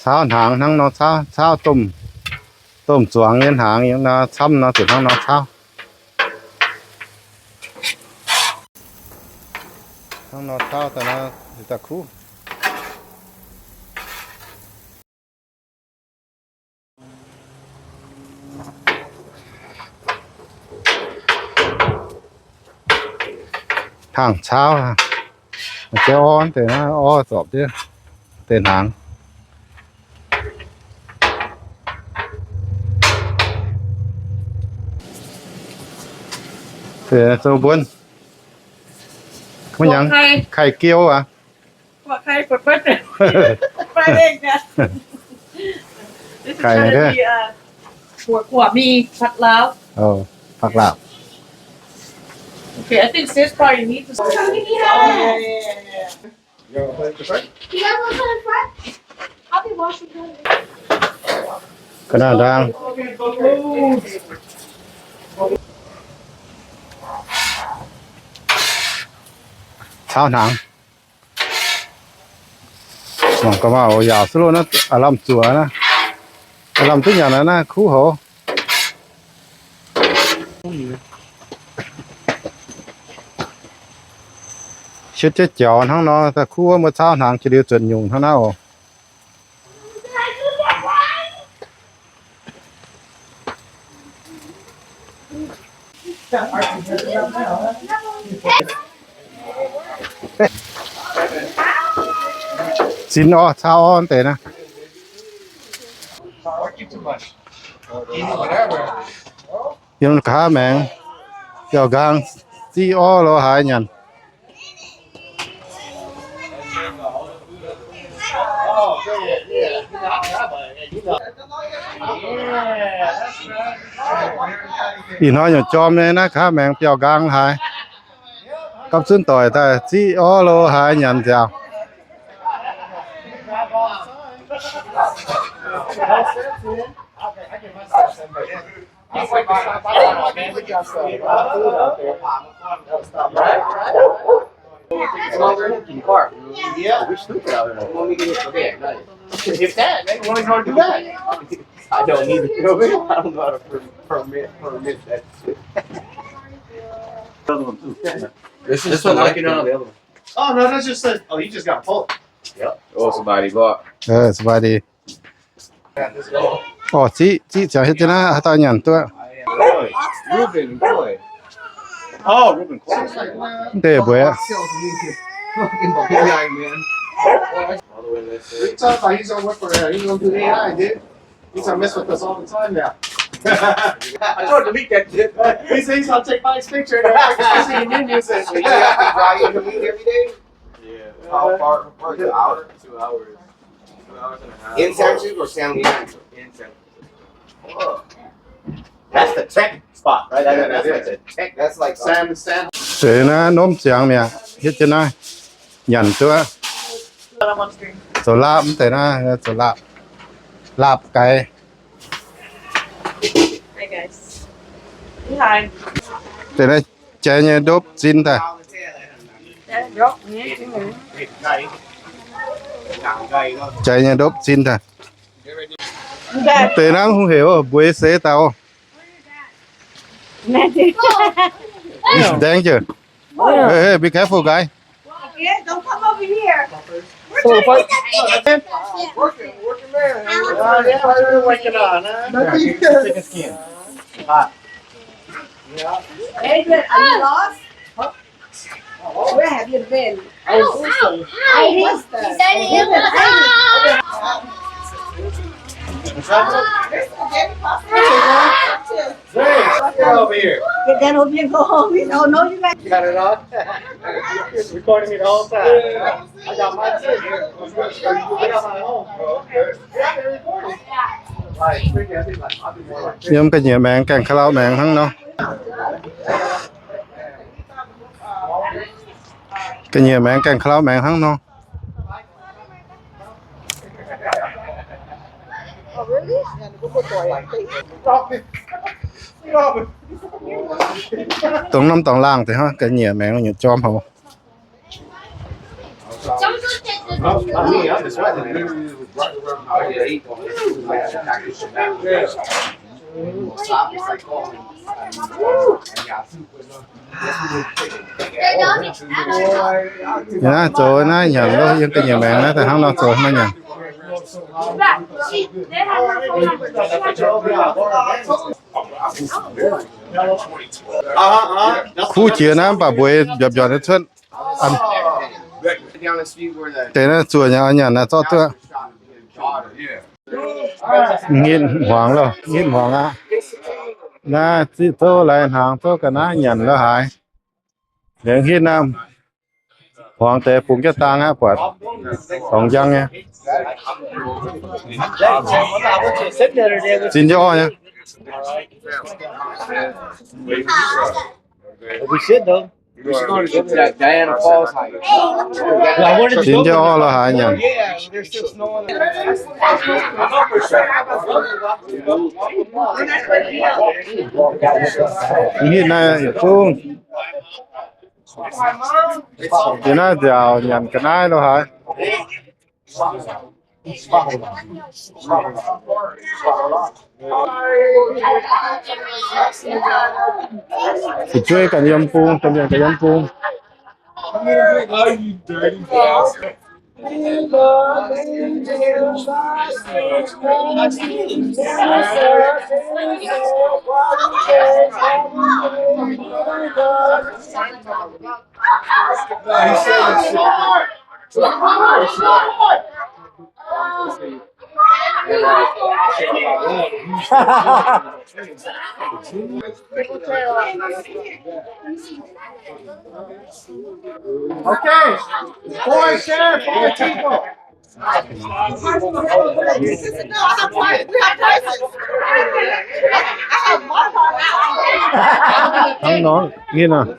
Caauv hnaangx hnangv nor caauv, caauv domh, domh zuangx nyei hnaangx nor camv nor ziouc hnangv nor caauv. Hnangv nor caauv daaih nor, daaih kuv. Hnaangx caauv, jauv orv deix naaiv orv zorpc deix hnaangx. Zoux mbuonv, mv nyangx, kai giou aqv. Kai naaiv, หัว หัวมี ผัด la'bi. Oh, ผัด la'bi. Okay, I think sis probably needs to. Ga'naaiv ndaang. Caauv hnaangx. Mangc gaax, mangc yaauc suv loh naaiv, aav lamh zuoqc naaiv, aav lamh duqv nyanc naaiv, kuv houc. Sietv jienv jaux hnangv nor, daaih kuv wuov mbuo caauv hnaangx jiex liuz zuotc nyungc hnangv naaiv oc. Zinh orv, caauv orv deix naaiv. Yiem nqa'haav maengx biauv-nqaang ziqv orv lo haaix nyanc. Ih hnoi nyungc jorm nyei naaiv nqa'haav maengx biauv-nqaang haaix. Gapv zunv doic daaih ziqv orv lo haaix nyanc nziaauc. If that, man, you wanna go do that? I don't need to do it. I don't know how to per-, permit, permit that shit. This is the one. Oh, no, that's just a, oh, you just got pulled. Yep. Oh, somebody bought. เออ สบายดี. อ๋อ ziqv, ziqv ziangx hietv jienv naaiv, haaix dauh nyanc duqv? Reuben Coy. Oh, Reuben Coy. Deix mbueix aqv. All the way this way. He's on what for, uh, he's gonna do A I, dude. He's gonna mess with us all the time now. I told him to leak that shit. He said he's gonna take my picture and everything, especially in your music. So you have to drive to meet every day? Yeah. How far? What, two hours? Two hours. Two hours and a half. In San Francisco or San Leandro? In San Francisco. Whoa. That's the tech spot, right? That, that's like the tech. That's like San, San. Zeiz naaiv nomv ziangx mi'aqv, hietv jienv naaiv nyanc duqv. Zoux laapv mv deix naaiv, zoux laapv, laapv gaiz. Deix naaiv jai nyei ndopv zinh daaih. Jai nyei ndopv zinh daaih. Deix hnangv hungh hec oc, mbueix seix daaih oc. Danger. Hey, hey, be careful, guy. Okay, don't come over here. We're trying to get that thing. Working, working man. Uh, yeah, we're working on, huh? Nothing. Chicken skin. Hot. Yeah. Adrian, are you lost? Where have you been? I was Houston. I was Houston. Is that it? There's spaghetti pasta. Zay, get over here. Get that over here and go home. We don't know you guys. You got it on? Recording me the whole time. I got my too. I got my own, bro. Yeah, they're recording. Like, freaking, I think, like, I'll be more like this. Yiem ga'nyiec maengx gaengh ka'lauh maengx hnangv nor. Ga'nyiec maengx gaengh ka'lauh maengx hnangv nor. Dongh norm dorngx laangh deix hnangv, ga'nyiec maengx nyutc jorm haic. Naaiv zoux naaiv nyanc lo, yiem da'nyeic maengx naaiv, da'hnangv nor zoux naaiv nyanc. Kuv jiex naaiv mv baac mbueix mbiaatc mbiaatc cuotv. Deix naaiv zuoqc nyanc, nyanc naaiv zorqv duqv. Ngitv hmuangx loh, ngitv hmuangx aqv. Naaiv ziqv zouv lai hnaangx zouv ga'naaiv nyanc lo haaix. Liuz hitv naaiv hmuangx deix bungx jienv dang aqv, buatc dorngx njang nyei. Zinh jienv orv nyei. Zinh jienv orv lo haaix nyanc. Hitv naaiv yietc zungv. Yie naaiv nziaauc nyanc ga'naaiv lo haaix. Fu'jueiv ganh yiem bung, domh mienh ganh yiem bung. Okay, four share, four people. Hnangv nor, nginh aqv.